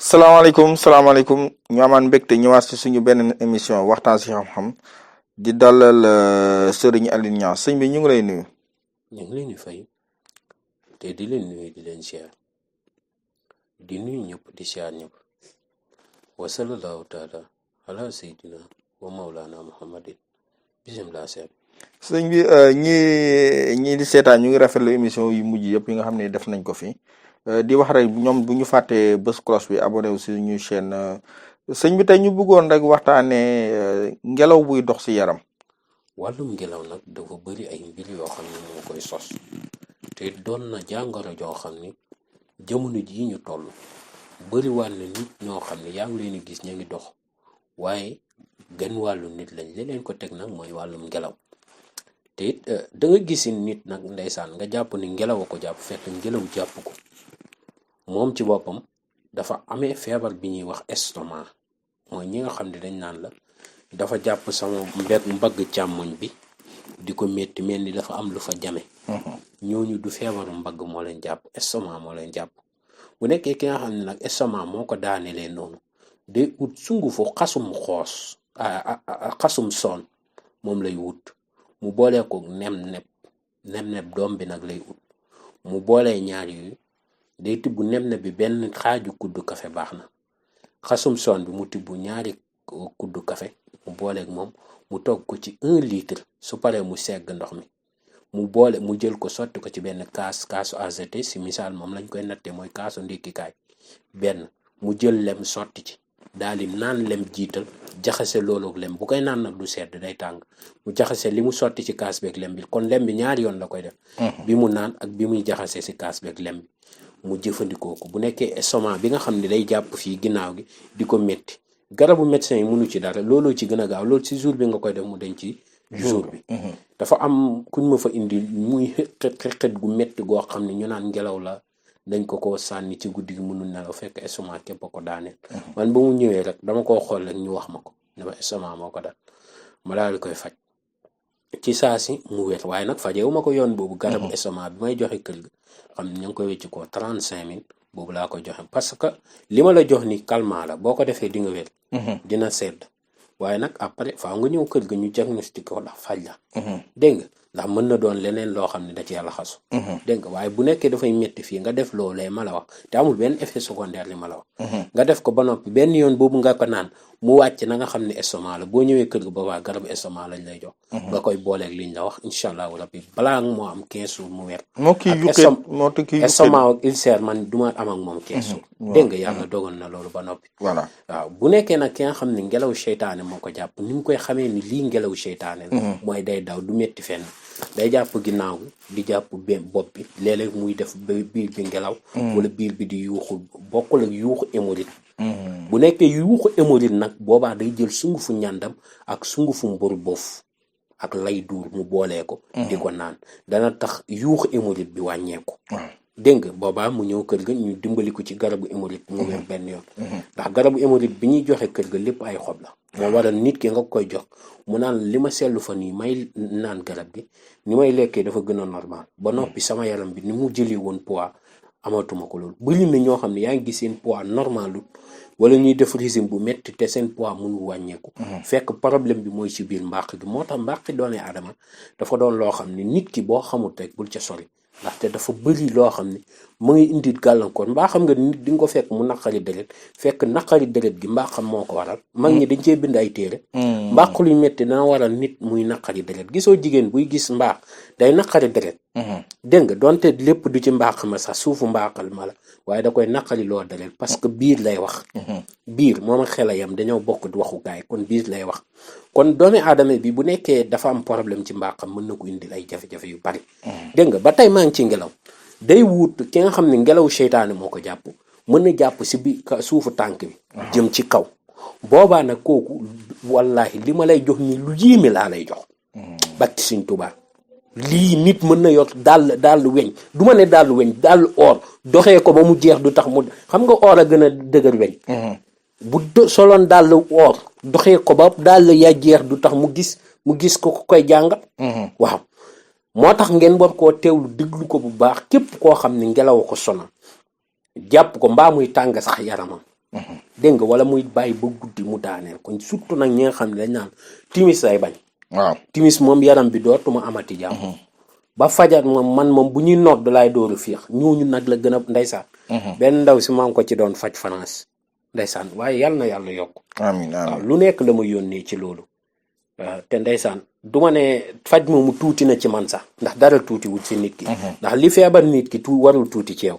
salaamaaleykum ñu amaan mbégte ñëwaat ci suñu benn émission waxtaan ci xam-xam di dalal Serigne Alioune Niang sëñ bi ñu ngi lay nuyu. ñu ngi leen di fay te di leen nuyu di leen siyaar di nuyu ñëpp di siyaar ñëpp wa sallallahu taala ala sayyidina wa mawlana muhammadin bismillah seet sëñ bi ñii di seetaan ñu ngi rafetlu émission yu mujj yëpp yi nga xam ne def nañ ko fi di wax rek ñoom bu ñu fàttee bës cloche bi abonné wu si ñu chaîne sëñ bi tey ñu bëggoon rek waxtaanee ngelaw buy dox si yaram. wàllum ngelaw nag dafa bëri ay mbir yoo xam ne moo koy sos te doon na jàngoro joo xam ni jamono jii ñu toll bëri wàll nit ñoo xam ne yaa ngi leen di gis ñu ngi dox waaye gën wàllu nit lañ li leen ko teg nag mooy wàllum ngelaw te it da nga gis nit nag ndeysaan nga jàpp ni ngelaw a ko jàpp fekk ngelaw jàpp ko moom ci boppam dafa amee feebar bi ñuy wax estomac mooy ñi nga xam ne dañ naan la dafa jàpp sama mbagg càmmoñ bi di ko métti mel ni dafa am lu fa jame ñooñu du feebaru mbagg moo leen jàpp estomac moo leen jàpp bu nekkee ki nga xam ne nag estomac moo ko daanelee noonu day ut sungufu xasum xoos xasum soon moom lay wut mu boolee ko nem-neb doom bi nag lay ut mu boolee ñaar yooyu day tibb nem-neb bi benn xaaju kuddu kafe baax na xasum soon bi mu tibb ñaari kuddu kafe mu booleeg moom mu togg ko ci 1 litre su paree mu segg ndox mi mu jël ko sotti ko ci benn kaasu azoté si misaal moom lañ koy nattee mooy kaasu ndékkikaay benn mu jël lem sotti ci daal di naan lem jiital jaxase loolu ak lem bu koy naan nag du sedd day tàng mu jaxase li mu sotti ci kaas beeg lem bi kon lem bi ñaari yoon la koy def bi mu naan ak bi muy jaxase si kaas beeg lem bi mu jëfandikoo ko bu nekkee estomac bi nga xam ne day jàpp fii ginnaaw gi di ko métti garabu médecin yi mënu ci dara looloo ci gën a gaaw loolu ci jour bi nga koy def mu dañ ci jour bi dafa am kuñ ma fa indi muy xet gu métti goo xam ne ñu naan ngelaw la dañ ko sànni ci guddi gi mënul nelaw fekk estomac képp ko daaneel man ba mu ñëwee rek dama koo xool rek ñu wax ma ko ne ma estomac moo ko dal ma daal di koy faj ci saa si mu wér waaye nag fajewu ma ko yoon boobu garabu estomac bi may joxe kër ga xam ne ñu ngi koy wecc ko 35 000 boobu laa koy joxe parce que li ma la jox ni calmant la boo ko defee di nga wér dina sedd waaye nag après faaw nga ñëw kër ga ñu diagnostic ko ndax faj la dégg nga ndax mën na doon leneen loo xam ne da ci yàlla xasu dégg nga waaye bu nekkee dafay métti fii nga def loolee ma la wax te amul benn effet secondaire li ma la wax nga def ko ba noppi benn yoon boobu nga ko naan mu wàcc na nga xam ne estomac la boo ñëwee kër ga boobaa garabu estomac lañ lay jox nga koy booleeg liñ la wax incha allahu rabbi balaa moo am 15 jours mu weer estomac ak ulcère man du ma am ak moom 15 jours dégg nga yàlla dogal na loolu ba noppi voilà waaw bu nekkee nag ki nga xam ne ngelaw seytaane moo ko jàpp ni mu koy xamee ni lii ngelaw seytaane la mooy day daw du métti fenn day jàpp ginnaaw di jàpp bopp bi léeg-léeg muy def biir bi ngelaw wala biir bi di yuuxu bokkul ak yuuxu hémorroïde bu nekkee yuuxu hémorroïde nag boobaa day jël sungufu ñàndam ak sungufu mburu bof ak lay duur mu boolee ko di ko naan dana tax yuuxu hémorroïde bi wàññeeku dégg nga boobaa mu ñëw kër ga ñu dimbali ko ci garabu hémorroïde mu wér benn yoon ndax garabu hémorroïde bi ñuy joxe kër ga lépp ay xob la moo waral nit ki nga koy jox mu naan li ma seetlu fa nii may naan garab gi ni may lekkee dafa gën a normal ba noppi sama yaram bi ni mu jëlee woon poids amatuma ko loolu bëri na ñoo xam ne yaa ngi gis seen poids normalul wala ñuy def régime bu métti te seen poids mënul wàññeeku fekk problème bi mooy ci biir mbàq gi moo tax mbàq doone aadama dafa doon loo xam ne nit ki boo xamut rek bul ca sori ndaxte dafa bëri loo xam ne mu ngi indi gàllankoor. mbaa xam nga nit di nga ko fekk mu naqari deret fekk naqari deret gi mbaa xam moo ko waral mag ñi dañ cee bind ay téere mbaax luy metti dana waral nit muy naqari deret gisoo jigéen buy gis mbaax day naqari deret dégg nga donte lépp du ci mbaax ma sax suufu mbaaxal ma la waaye da koy naqari loo deret parce que biir lay wax biir moom ak xel a yam dañoo bokk waxukaay kon biir lay wax kon doomi aadama bi bu nekkee dafa am problème ci mbaaxam mën na ko indil ay jafe-jafe yu bari dégg nga ba tey maa ngi ci ngelaw day wut ki nga xam ne ngelaw seytaane moo ko jàpp mën na jàpp si bi suufu tànk bi jëm ci kaw boobaa nag kooku wallahi li ma lay jox ni lu yéeme laa lay jox bakki Sëñ Tuubaa lii nit mën na yor dàll weñ du ma ne dàll weñ dàll or doxee ko ba mu jeex du tax mu xam nga or a gën a dëgër weñ bu soloon dàll or doxee ko ba dàll ya jeex du tax mu gis ko koy jàngat waaw moo tax ngeen war koo teewlu déglu ko bu baax képp koo xam ne ngelaw ko sonal jàpp ko mbaa muy tàng sax yaramam dégg nga wala muy bàyyi ba guddi mu daaneel ko surtout nag ñi nga xam ne dañ naan timis lay bañ waaw timis moom yaram bi dootuma amati jàmm ba fajar moom bu ñuy nodd laay dooru fiix ñooñu nag la gën a ndeysaan benn ndaw si maa ngi ko ci doon faj France ndeysaan waaye yàlla na yàlla yokk amiin waaw lu nekk la ma yónnee ci loolu te ndeysaan du ma ne faj moomu tuuti na ci man sax ndax dara tuuti wut ci nit ki ndax li feebar nit ki warul tuuti ci yow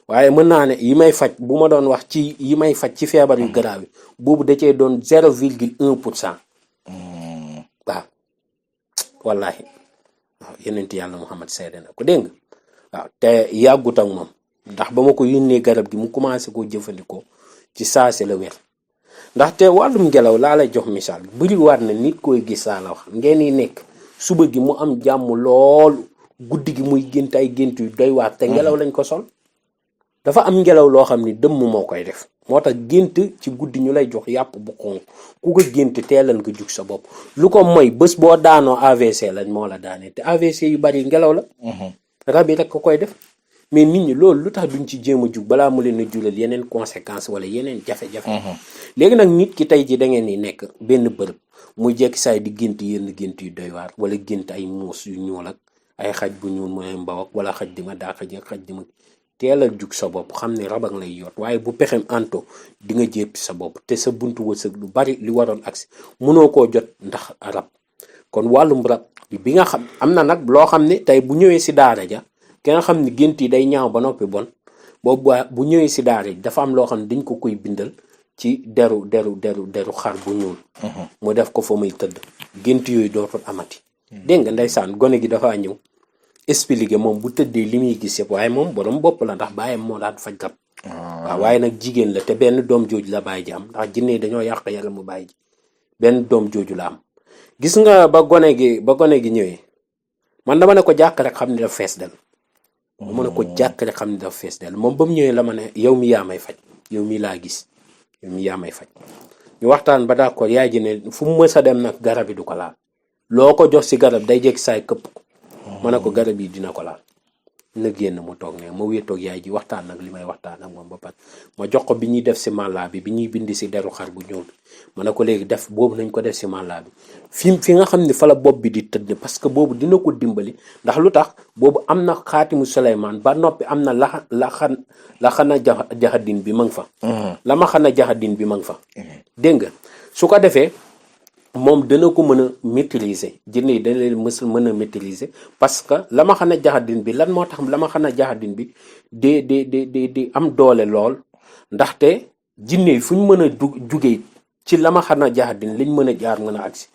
waaye mën naa ne yi may faj bu ma doon wax ci yi may faj ci feebar yu garaaw yi boobu da cee doon 0,1% waaw wallahi waaw yenent yàlla Muhammad seede na ko dégg nga waaw te yàggut ak moom ndax ba ma ko yónnee garab gi mu commencé koo jëfandikoo ci saasi la wér ndaxte wàllum ngelaw laa lay jox misaal bëri waat na nit koy gis saa la wax ngeen yi nekk suba gi mu am jàmm loolu guddi gi muy gént ay gént yu doy waat te ngelaw lañ ko sol dafa am ngelaw loo xam ni dëmm moo koy def moo tax gént ci guddi ñu lay jox yàpp bu xonq ku ko gént teelal nga jug sa bopp lu ko moy bés boo daanoo AVC lañ moo la daanee te AVC yu bari ngelaw la rab yi rek ko koy def mais nit ñi loolu lu tax duñ ci jéem a jug balaa mu leen a julal yeneen conséquence wala yeneen jafe-jafe léegi nag nit ki tey ji da ngeen ni nekk benn bërëb muy jekki saay di gént yenn gént yu doy waar wala gént ay muus yu ñuul ak ay xaj bu ñuul mooy mbaw ak wala xaj di ma daa xaj di ma teelal jug sa bopp xam ne rab ak lay yoot waaye bu pexem anto di nga jéppi sa bopp te sa buntu wërsëg lu bari li waroon agsi mënoo koo jot ndax rab kon wàllum rab bi nga xam am na nag loo xam ne tey bu ñëwee si daara ja ki nga xam ne gént yi day ñaaw ba noppi bon boobu bu ñëwee si daara ji dafa am loo xam ne dañ ko koy bindal ci deru xar bu ñuul mu def ko fa muy tëdd gént yooyu dootul amati dégg nga ndeysaan gone gi dafa ñëw expliqué moom bu tëddee li muy gis yëpp waaye moom borom bopp la ndax bàyyam moo daan faj rab waaw waaye nag jigéen la te benn doom jooju la bàyyi ji am ndax jinne dañoo yàq yàlla mu bàyyi ji benn doom jooju la am gis nga ba gone gi ñëwee man dama ne ko jàkk rek xam ne daf fees del mu ne ko jàkk rek xam ne daf fees del moom ba mu ñëwee la ma ne yow mi yaa may faj yow mi laa gis yow mi yaa may faj ñu waxtaan ba d'accord yaay ji ne fu mu mës a dem nag garab yi du ko laal loo ko jox si garab day jekki saay këpp ko ma ne ko garab yi dina ko laal na génn mu toog ne ma wéetoog yaay ji waxtaan nag li may waxtaan ak moom ba pare ma jox ko bi ñuy def si màllaa bi ñuy bindi si deru xar bu ñuul ma ne ko léegi def boobu nañ ko def si màllaa bi fi nga xam ne fa la bopp bi di tëdd parce que boobu dina ko dimbali ndax lu tax boobu am na xaatimu Suleymaan ba noppi am na la xana jaxadin bi ma nga fa la ma xana jaxadin bi ma nga fa dégg nga su ko defee moom dana ko mën a maîtriser jinne yi dana leen mën a maîtriser parce que la ma xana jaxadin bi lan moo tax la ma xana jaxadin bi di am doole lool ndaxte jinne yi fu ñu mën a jugee ci la ma xana jaxadin liñ mën a jaar mën a agsi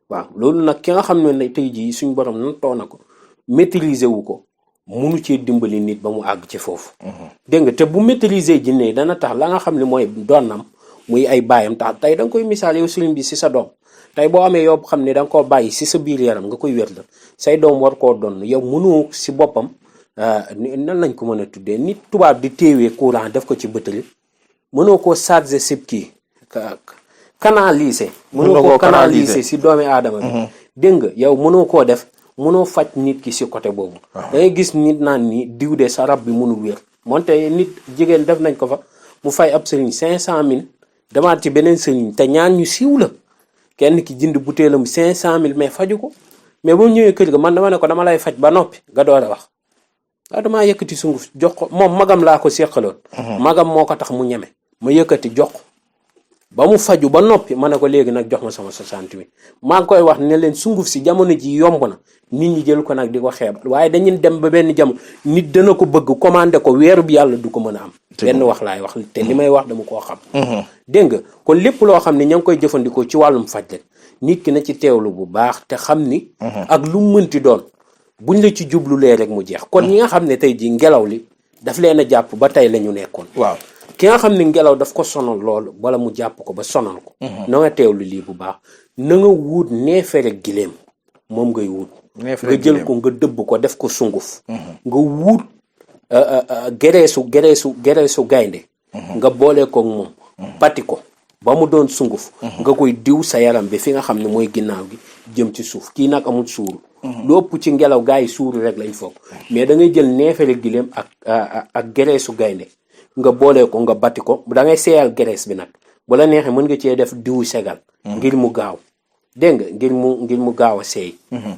waaw loolu nag ki nga xam ne tey jii suñ borom nattoo na ko maîtriser wu ko munu cee dimbali nit ba mu àgg ci foofu dégg nga te bu maîtriser jinne yi dana tax la nga xam ne mooy doonam muy ay baayam tax tey da nga koy misaal yow sëriñ bi si sa doom tey boo amee yow xam ne da nga koo bàyyi si sa biir yaram nga koy wér la say doom war koo doon yow mënoo si boppam nan lañ ko mën a tuddee nit tubaab di téewee courant def ko ci bëtëri mënoo koo charger sib kii canaliser mënoo koo canaliser si doomi aadama bi dégg nga yow mënoo koo def mënoo faj nit ki si côté boobu da ngay gis nit naan ni diw de sa rab bi mënul wér moonte nit jigéen def nañ ko fa mu fay ab sëriñ 500,000 demaat ci beneen sëriñ te ñaan ñu siiw la kenn ki jënd butéelam 500,000 mais faju ko mais bu ñëwee kër ga man dama ne ko dama lay faj ba noppi nga door a wax damaa yëkkati sunguf jox ko moom magam laa ko seqaloon. magam moo ko tax mu ñeme ma yëkkati jox ko ba mu faju ba noppi ma ne ko léegi nag jox ma sama 68 maa ngi koy wax ne leen sunguf si jamono ji yomb na nit ñi jël ko nag di ko xeebal waaye dañuy dem ba benn jamono nit dana ko bëgg commandé ko weeru bi yàlla du ko mën a am. benn wax laay wax te li may wax dama koo xam. dégg nga kon lépp loo xam ne ña ngi koy jëfandikoo ci wàllum faj rek nit ki na ci teewlu bu baax te xam ni. ak lu mu mënti doon buñ la ci jublulee rek mu jeex. kon ñi nga xam ne tey jii ngelaw li daf leen a jàpp ba tey la ñu nekkoon. waaw ki nga xam ne ngelaw daf ko sonal lool wala mu jàpp ko ba sonal ko. na nga teewlu lii bu baax na nga wuut neefere gileem moom ngay wuut. nga jël ko nga dëbb ko def ko sunguf. nga wuut gereesu gaynde. nga boole ko moom. bati ko ba mu doon sunguf. nga koy diw sa yaram bi fi nga xam ne mooy ginnaaw gi jëm ci suuf kii nag amul suuru. lu ëpp ci ngelaw gaa yi suuru rek lañ foog mais da ngay jël neefere gileem ak gereesu gaynde nga boolee ko nga bati ko da ngay seeyal gerees bi nag bu la neexee mën nga cee def diwu segal ngir mu gaaw dégg nga ngir mu gaaw a seey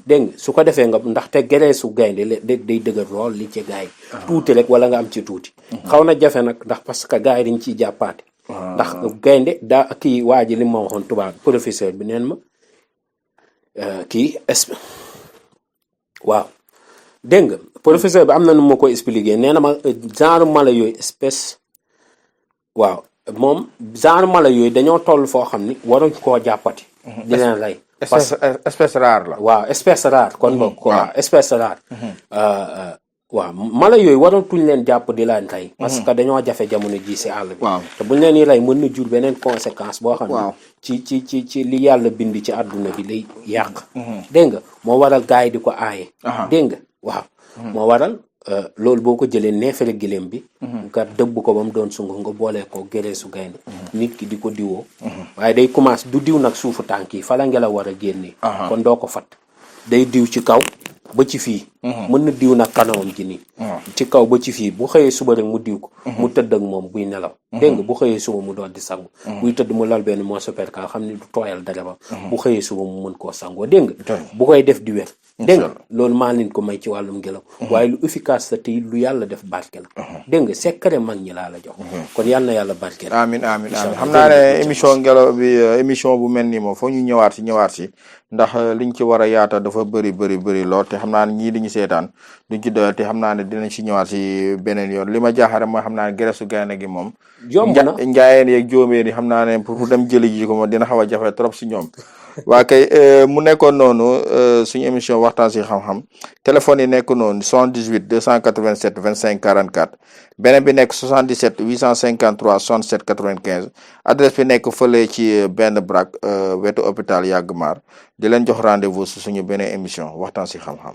dégg nga su ko defee nga ndaxte gereesu gaynde day dëgër lool li ci gaay tuuti rek wala nga am ci tuuti xaw na jafe nag ndax parce que gaay dañ ciy jàppaate ndax gaynde daa kii waa ji li ma waxoon tubaab professeur bi neen ma waaw dégg nga professeur bi am na nu ma koy expliquer nee na ma genre mala yooyu espèce waaw moom genre mala yooyu dañoo toll foo xam ni waruñ koo jàppati. di leen rey. espèce rare la. waaw espèce rare. kon boog waaw espèce rare. waaw mala yooyu waratuñ leen jàpp di leen rey. parce que dañoo jafe jamono ji si àll bi. waaw te buñ leen di rey mën na jur beneen conséquence boo xam waaw ne. ci li yàlla bind ci àdduna bi lay yàq. dégg nga moo waral gars yi di ko aaye. dégg nga waaw. moo waral loolu boo ko jëlee neefere gileem bi. nga dëbb ko ba mu doon sunguf nga boolee ko gereesu gaynde nit ki di ko diwoo. waaye day commencé du diw nag suufu tànk yi fa la ngelaw war a génnee. kon doo ko fat day diw ci kaw ba ci fii. mën na diw nag kanamam ji nii. ci kaw ba ci fii bu xëyee suba rek mu diw ko. mu tëdd ak moom buy nelaw. dégg nga bu xëyee suba mu doon di sangu. buy tëdd mu lal benn moo superka xam ne du tooyal dara ba. bu xëyee suba mu mën koo sangoo dégg nga. bu koy def di wér. dégg nga loolu maa leen ko may ci wàllum ngelaw. waaye lu efficace la te lu yàlla def barke la. dégg nga secret mag ñi laa la jox. kon yàlla na yàlla barke la. amiin xam naa ne émission ngelaw bi émission bu mel nii moom foo ñu ñëwaat si ndax liñ ci war a yaata dafa bëri lool te xam naa ne ñii di ñu seetaan duñ ci doyal te xam naa ne dinañ si ñëwaat si beneen yoon li ma jaaxare mooy xam naa ne gereesu gaynde gi moom. yomb na njaayeen yeeg jóomeen yi xam naa ne pour dem jëli ji ko moom dina xaw a jafe trop si ñoom. waa kay mu nekkoon noonu suñu émission waxtaan si xam-xam téléphone yi nekk noonu 78 287 25 44 beneen bi nekk 77 853 67 95 adresse bi nekk fële ci benn braak wetu hôpital Yagg Maar di leen jox rendez-vous su suñu beneen émission waxtaan si xam-xam.